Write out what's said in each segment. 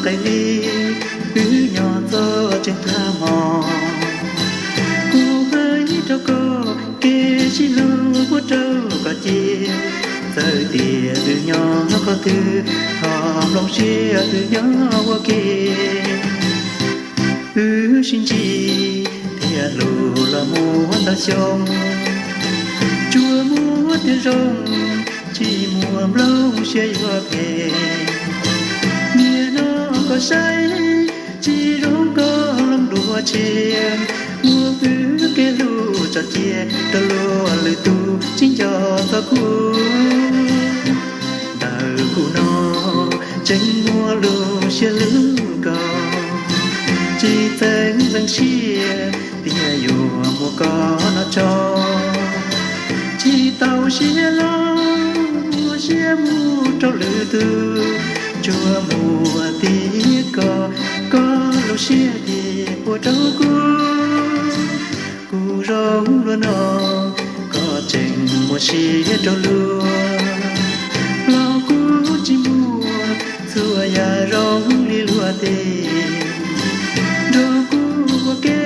Tais li, wb nyob txog tseem tag hmo, kuv hais rau koj kev sib hlub puab rau koj cia. Txawm tias wb nyob qhov twg, thov nplooj siab wb nyob ua ke. Wb sib ntsib thiab hlub los muaj ntau xyoo, tsuas muaj tiag zoo, tsis muaj nplooj siab yuav phem. Niaj hnub koj saib, tsis zoo koj hloov dua tshiab, muab wb kev hlub tso cia rau luag lwm tus tsis nco txog kuv. Ntawm kuv no tseem muaj lub siab hlub koj, tsis txeeb ntxeev siab tias yuav muab koj noj tso. Tsis tau siab los muab siab mus rau lwm tus, tsuas muaj tiag koj, koj lub siab tiag ua rau kuv. Kuv zoo luaj no, koj tseem muaj siab rau luag, los kuv tsis muaj txhua yam zoo li luag tej. Nrog kuv ua ke,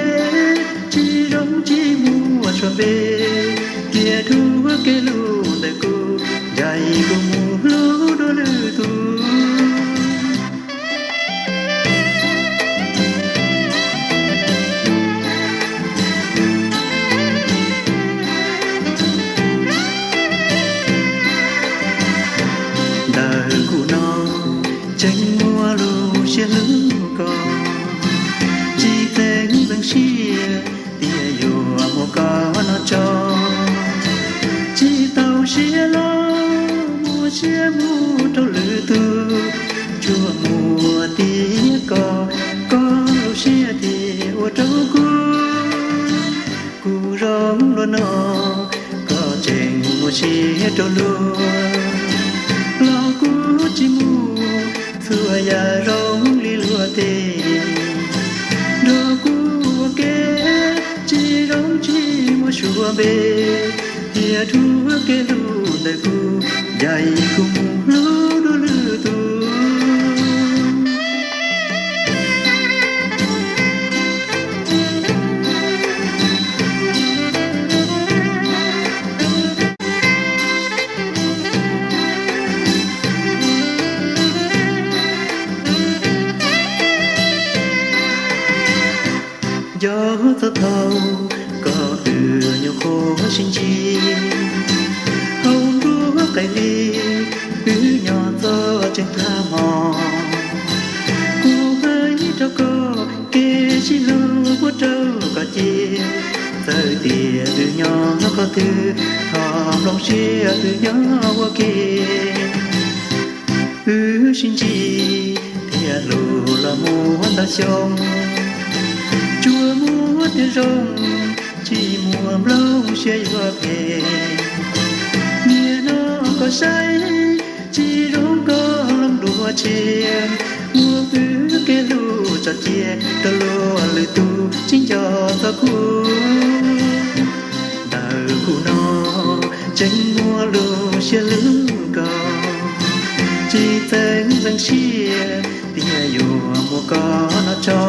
tsis zoo tsis muaj suab npe, tias dhuav kev hlub ntawm kuv, ncaim kuv mus hlub dua lwm tus. Ntawm kuv no tseem muaj lub siab hlub koj, tsis txeeb ntxeev siab tias yuav muab koj noj tso. Tsis tau siab los muab siab mus rau lwm tus, tsuas muaj tiag koj, koj lub siab tiag ua rau kuv. Kuv zoo luaj no, koj tseem muaj siab rau luag, los kuv tsis muaj txhua yam zoo li luag tej. Nrog kuv ua ke, tsis zoo tsis muaj suab npe, tias dhuav kev hlub ntawm kuv, ncaim kuv mus hlub dua lwm tus. Nco txog thaum koj wb nyuam qhuav sib ntsib, hauv nruab qaim li wb nyob txog tseem tag hmo. Kuv hais rau koj kev sib hlub puab rau koj cia. Txawm tias wb nyob qhov twg, thov nplooj siab wb nyob ua ke. Wb sib ntsib thiab hlub los muaj ntau xyoo, tsuas muaj tiag zoo, tsis muaj nplooj siab yuav phem. Niaj hnub koj saib, tsis zoo koj hloov dua tshiab, muab wb kev hlub tso cia rau luag lwm tus tsis nco txog kuv. Ntawm kuv no tseem muaj lub siab hlub koj, tsis txeeb ntxeev siab tias yuav muab koj noj tso.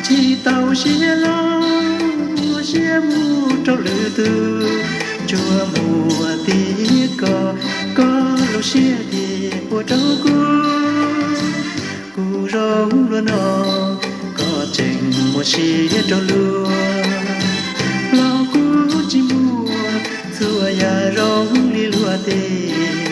Tsis tau siab los muab siab mus rau lwm tus, tsuas muaj tiag koj, koj lub siab tiag ua rau kuv. Kuv zoo luaj no, koj tseem muaj siab rau luag, los kuv tsis muaj txhua yam zoo li luag tej.